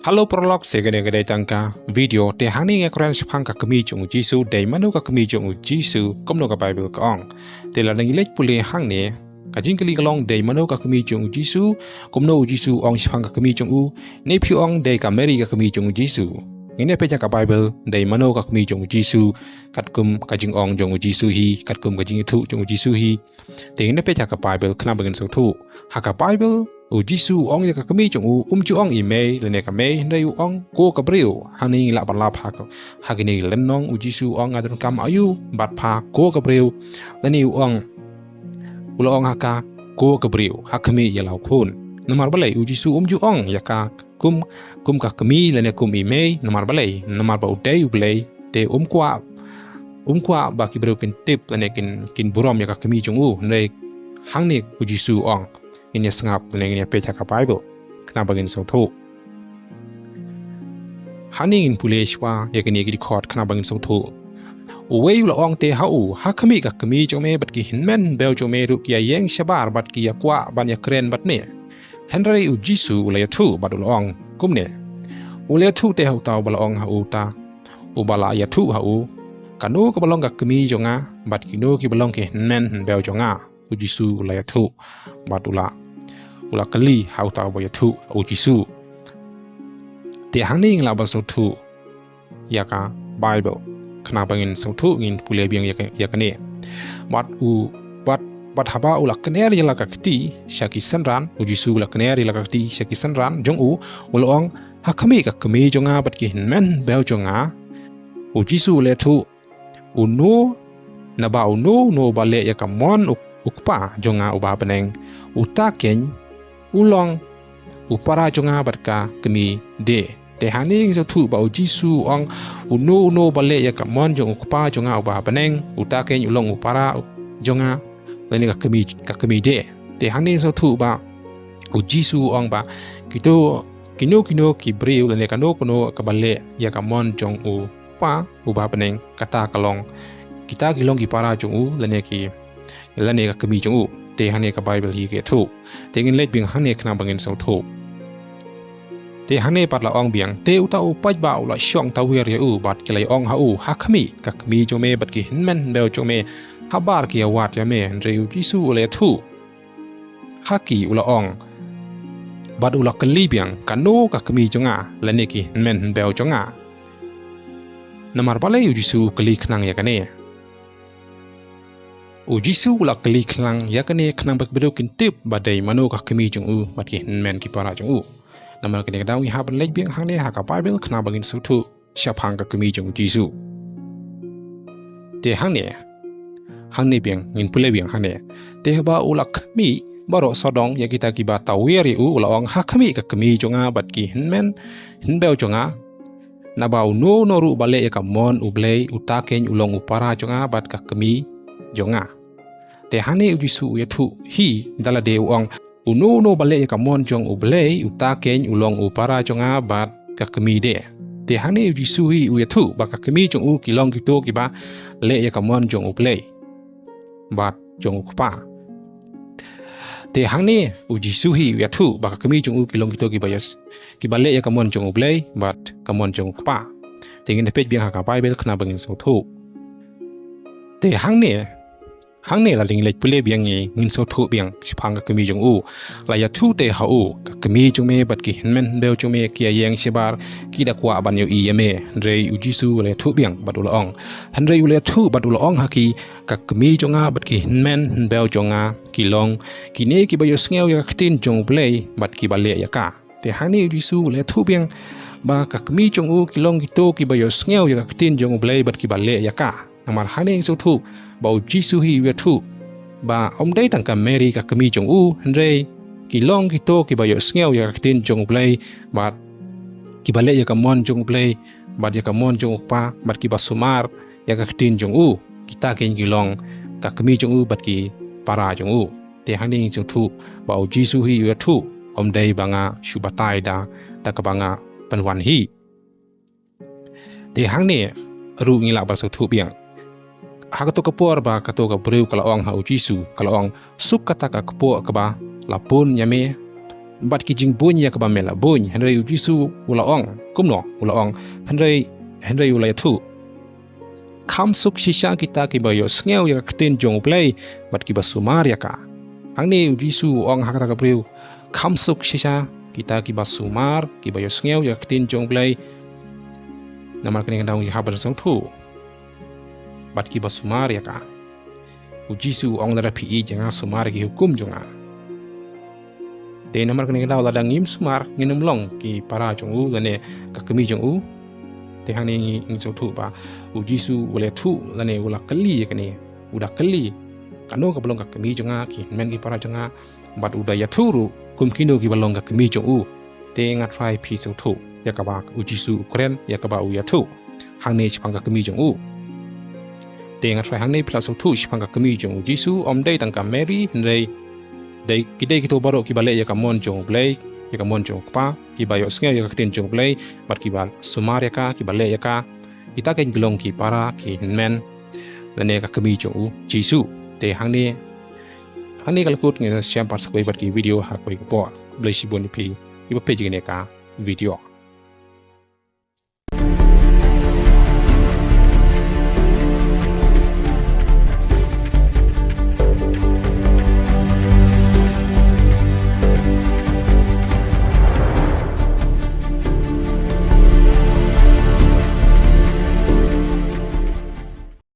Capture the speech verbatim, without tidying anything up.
Hello paralok, sa kane ka dei tang ka video. Te hangne nga kren shaphang ka kmie jong u Jisu, dei mano ka kmie jong u Jisu, kumno ka Baibl ka ong. Te lada ngi leit pule hangne, ka jingkylli ka long dei mano ka kmie jong u Jisu, kumno u Jisu u ong shaphang ka kmie jong u, ne phi ong dei ka Mary ka kmie jong u Jisu. Ngin ïa peit ha ka Baibl, dei mano ka kmie jong u Jisu, katkum ka jingong jong u Jisu hi, katkum ka jingïathuh jong u Jisu hi. Te ngin ïa peit ha ka Baibl khnang ba ngin sngewthuh. Ha ka Baibl, u Jisu u ong ïa ka kmie jong u, um ju ong i mei, lane ka mei, hynrei u ong ko ka briew. Hangne ngi lah ban lap ha ka, ha kine ki lynnong, u Jisu u ong nga donkam aïu, bad pha ko ka briew, lane u ong, u la ong ha ka ko ka briew, ha khmih ïa la u khun. Namar balei u Jisu um ju ong ïa ka kum, kum ka kmie lane kum i mei, namar balei, namar ba u dei u Blei, te um kwah, um kwah ba ki briew kin tip lane kin, kin burom ïa ka kmie jong u. Hynrei hangne u Jisu u ong, ngin ïa sngap lane ngin ïa peit ha ka Baibl khnang ba ngin sngewthuh. Hangne ngin pule shuwa ïa kine ki dkhot khnang ba ngin sngewthuh. Uwei u la ong te ha u, ha khmih ka kmie jong me bad ki hynmen bew jong me ruh ki ïa ïeng shabar bad ki ïa kwah ban ïa kren bad me. Hynrei u Jisu u la ïathuh bad u la ong kumne. U la ïathuh te ha uta uba la ong ha uta uba la ïathuh ha u, kano kaba long ka kmie jong nga bad kino kiba long ki hynmen hynbew jong nga. U Jisu u la ïathuh bad u la, u la kylli ha uta uba ïathuh ha u Jisu. Te hangne ngi lah ban sngewthuh ïa ka Baibl khnang ba ngin sngewthuh, ngin pule biang ïa ka, ïa kane. Bad u, bad, bad haba u la kner ïa la ka kti sha ki synran, u Jisu u la kner ïa la ka kti sha ki synran jong u, u la ong, ha khmih ka kmie jong nga bad ki hynmen bew jong nga. U Jisu u la ïathuh, uno, naba uno uno uba leh ïa ka mon u, u Kpa jong nga uba ha bneng, uta keiñ u long u para jong nga bad ka kmie de. Te hangne ngi sngewthuh ba u Jisu u ong, uno uno uba leh ïa ka mon jong u Kpa jong nga uba ha bneng, uta keiñ u long u para jong nga lane ka kmie, ka kmie de. Te hangne ngi sngewthuh ba u Jisu u ong ba kito, kino kino ki briew lane kano kano kaba leh ïa ka mon jong u Kpa uba ha bneng, kata ka long, kita ki long ki para jong u lane ki, lane ka kmie jong u. Te hangne ka Baibl hi ka ïathuh. Te ngin leit biang hangne khnang ba ngin sngewthuh. Te hangne pat la ong biang, te uta u paidbah u la shong tawiar ïa u bad ki la ong ha u, ha khmih ka kmie jong me bad ki hynmen hynbew jong me, habar ki ïa wad ïa me. Hynrei u Jisu u la ïathuh ha ki, u la ong bad u la kylli biang, kano ka kmie jong nga lane ki hynmen hynbew jong nga. Namar balei u Jisu u kylli khnang ïa kane? U Jisu u la kylli khnang ïa kane khnang ba ki briew kin tip ba dei mano ka kmie jong u bad ki hynmen ki para jong u. Namar kane ka daw ngi hap ban leit biang hangne ha ka Baibl khnang ba ngin sngewthuh shaphang ka kmie jong u Jisu. Te hangne, hangne biang, ngin pule biang hangne. Te haba u la khmih baroh sawdong ïa kita kiba tawiar ïa u, u la ong, ha khmih ka kmie jong nga bad ki hynmen hynbew jong nga. Naba uno uno ruh uba leh ïa ka mon u Blei, uta keiñ u long u para jong nga bad ka kmie jong nga. Te hangne u Jisu u ïathuh hi da lade, u ong, uno uno uba leh ïa ka mon jong u Blei, uta keiñ u long u para jong nga bad ka kmie de. Te hangne u Jisu hi u ïathuh ba ka kmie jong u ki long kito kiba leh ïa ka mon jong u Blei bad jong u Kpa. Te hangne u Jisu hi u ïathuh ba ka kmie jong u ki long kito kiba ïa s-, kiba leh ïa ka mon jong u Blei bad ka mon jong u Kpa. Te ngin ïa peit biang ha ka Baibl khnang ba ngin sngewthuh. Te hangne, hangne lada ngi leit pule biang ngi, ngin sngewthuh biang shaphang ka kmie jong u. La ïathuh te ha u, ka kmie jong me bad ki hynmen hynbew jong me ki ïa ïeng shabar, ki da kwah ban ïohi ïa me. Hynrei u Jisu u la ïathuh biang bad u la ong, hynrei u la ïathuh bad u la ong ha ki, ka kmie jong nga bad ki hynmen hynbew jong nga ki long kine kiba ïohsngew ïa ka ktien jong u Blei bad kiba leh ïa ka. Te hangne u Jisu u la ïathuh biang ba ka kmie jong u ki long kito kiba ïohsngew ïa ka ktien jong u Blei bad kiba leh ïa ka. Namar hangne ngi sngewthuh ba u Jisu hi u ïathuh ba ym dei tang ka Mary ka kmie jong u, hynrei ki long kito kiba ïohsngew ïa ka ktien jong u Blei bad kiba leh ïa ka mon jong u Blei bad ïa ka mon jong u Kpa bad kiba sumar ïa ka ktien jong u. Kita keiñ ki long ka kmie jong u bad ki para jong u. Te hangne ngi sngewthuh ba u Jisu hi u ïathuh, ym dei ba nga shu batai da, da kaba nga pynwan hi. Te hangne ruh ngi lah ban sngewthuh biang. Ha kato ka por ba kato ka briew ka la ong ha u Jisu, ka la ong, suk kata ka kpoh kaba la pun ïa me, bad ki jingbuiñ ïa kaba me la buiñ. Hynrei u Jisu u la ong, kumno u la ong? Hynrei, hynrei u la ïathuh, kham suk shisha kita kiba ïohsngew ïa ka ktien jong U Blei bad kiba sumar ïa ka. Hangne u Jisu u ong ha kata ka briew, kham suk shisha kita kiba sumar, kiba ïohsngew ïa ka ktien jong U Blei, namar kane ka daw ngi hap ban sngewthuh, bad kiba sumar ïa ka. U Jisu u ong, lada phi ïeit ïa nga, sumar ïa ki hukum jong nga. Te namar kane ka daw lada ngim sumar, ngin ym long ki para jong u lane ka kmie jong u. Te hangne ngi, ngi sngewthuh ba u Jisu u la ïathuh lane u la kylli ïa kane, u da kylli, kano kaba long ka kmie jong nga, ki hynmen ki para jong nga, bad u da ïathuh ruh kum kino kiba long ka kmie jong u. Te nga trai phi sngewthuh ïa kaba u Jisu u kren, ïa kaba u ïathuh hangne shaphang ka kmie jong u. Te nga trai hangne phi la sngewthuh shaphang ka kmie jong u Jisu, ym dei tang ka Mary, hynrei dei, ki dei kito baroh kiba leh ïa ka mon jong U Blei, ïa ka mon jong U Kpa, kiba ïohsngew ïa ka ktien jong U Blei bad kiba sumar ïa ka, kiba leh ïa ka. Kita kein ki long ki para, ki hynmen lane ka kmie jong u Jisu. Te hangne, hangne ka la kut, ngin sa ïashem pat sa kawei pat ki video ha kawei ka por. Khublei shibun ïa phi kiba peit ïa kane ka video.